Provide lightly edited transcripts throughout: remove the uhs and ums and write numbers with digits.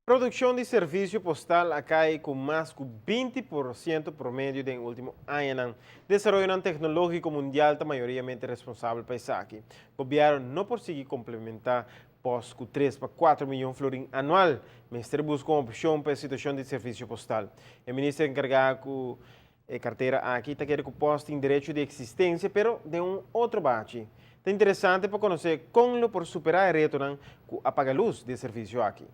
Produkshon di servisio postal a kai ku mas ku 20% promedio den último añanan. Desaroyonan teknológiko mundial ta mayoriamente responsabel pa esaki. Gobièrnu no por sigui komplementá Post ku 3 pa 4 mion florin anual. Mester buska un opshon pa e situashon di servisio postal. E minister enkargá ku e kartera aki ta kere ku Post tin derecho di eksistensia, pero den un otro bachi. Ta interesante pa konosé kon lo por superá e retonan ku a paga lus di e servisio aki.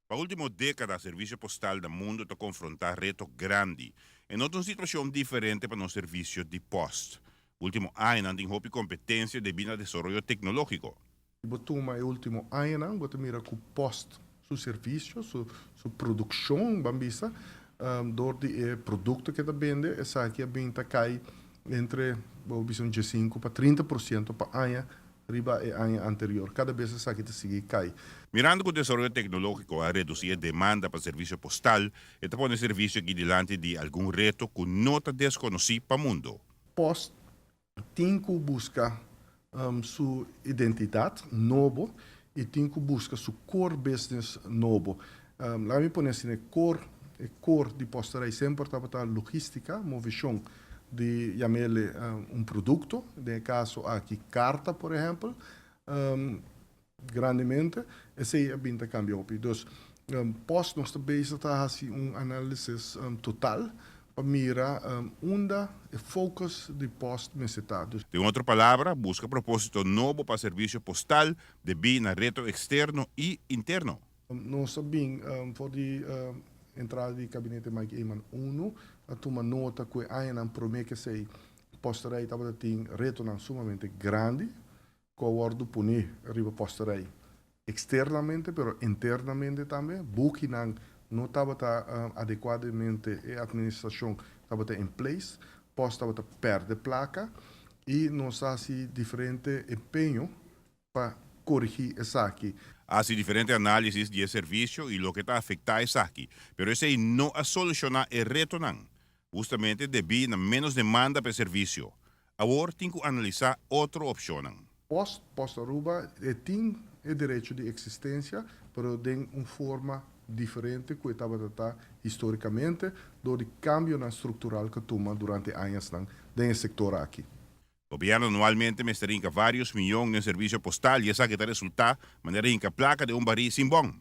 Pa último dékada servisio postal na mundu ta konfrontá reto grandi. E no ta un situashon diferente pa nos servisio di pòst. Último añanan tin hopi kompetensia debí na desaroyo teknológiko. Si bo tuma e último añanan bo ta mira ku pòst su servisio, su su produkshon ban bisa, dor di e produkto ke ta bende esaki a bin ta kai entre bo bisa un diesinku pa 30% pa aña riba e aña anterior. Kada bes esaki ta sigui kai. Mirando ku desaroyo teknológiko a redusí e demanda pa servisio postal, e ta pone servisio aki dilanti di algun reto ku no ta deskonosí pa mundu. Post tin ku buska su identidat nobo i tin ku buska su core business nobo. Laga mi pone asina, e core, e core di Posterij semper tabata logística, movishon di yam'ele un produkto, den e kaso aki karta por ehèmpel, grandemente, esei a bin ta kambia hopi. Dus Post nos ta bezig ta hasi un análisis total pa mira unda e focus di Post mester ta. Dus. Den otro palabra, buska propósito nobo pa servisio postal debí na reto eksterno i interno. Nos a bin for di entrada di Gabinete Mike Eman I a tuma nota ku e añanan promé ku esei Posterij tabata tin retonan sumamente grandi ku a wòrdu poné riba Posterij eksternamente pero internamente tambe. Bukinan no tabata adekuadamente, e administrashon tabata in place, Post tabata pèrdè plaka i nos a hasi diferente empeño pa korigí esaki. A hasi diferente análisis di e servisio i loke ta afektá esaki, pero esei no a solushoná e retonan, hustamente debí na ménos demanda pa e servisio. Awor tin ku analisá otro opshonnan. Post, Post Aruba e tin e derecho di eksistensia, pero den un forma diferente ku e tabata ta histórikamente dor di kambionan struktural ku a tuma durante añasnan den e sektor aki. Gobierno anualmente mester hinca varios miyon den servicio postal y esaki ta resulta manera hinca placa den un barí sin bon.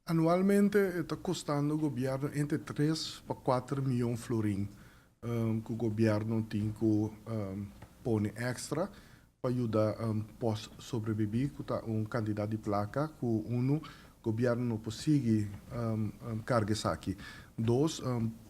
Anualmente e ta costando gobierno entre 3 pa 4 miyon florin cu gobierno tin cu pone extra pa yuda post sobrevivi, cu ta un cantidad di placa cu uno gobierno no por sigui carga esaki. Dos,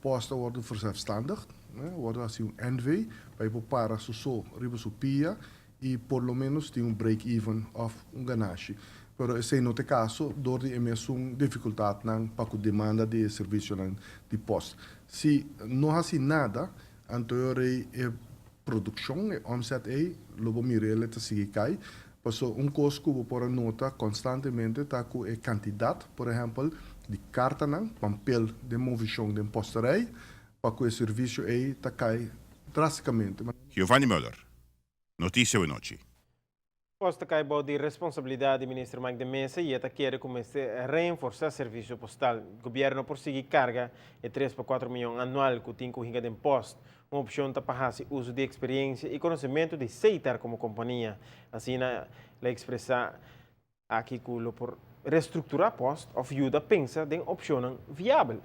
post a wordo verzelfstandigd, a wordo haci un NV pa e por para su so riba su pia y por lo menos tin un break even of un ganashi. Pero esey no ta e caso door di e mesun dificultadnan pa cu demanda di e servicionan di post. Si no haci nada, anto e ora ey e produccion, e omzet ey, lo bo mira el e ta sigui cay. Paso un cos cu bo por a nota constantemente ta cu e cantidad, por ehempel, di cartanan, pampel den movicion den posterij, pa cu e servicio ey ta cay drasticamente. Giovanni Muller, Noticia Awenochi. Post ta kai bou di responsabilidat di Minister Mike de Meza i e ta kere ku mester reenforsá servisio postal. Gobièrnu por sigui karga e 3 pa 4 mion anual ku tin ku hinka den post. Un opshon ta pa hasi uso di eksperiensia i konosementu di Seitar komo kompania. Asina el a ekspresá aki ku lo por restrukturá post òf yuda pensa den opshonnan viabel.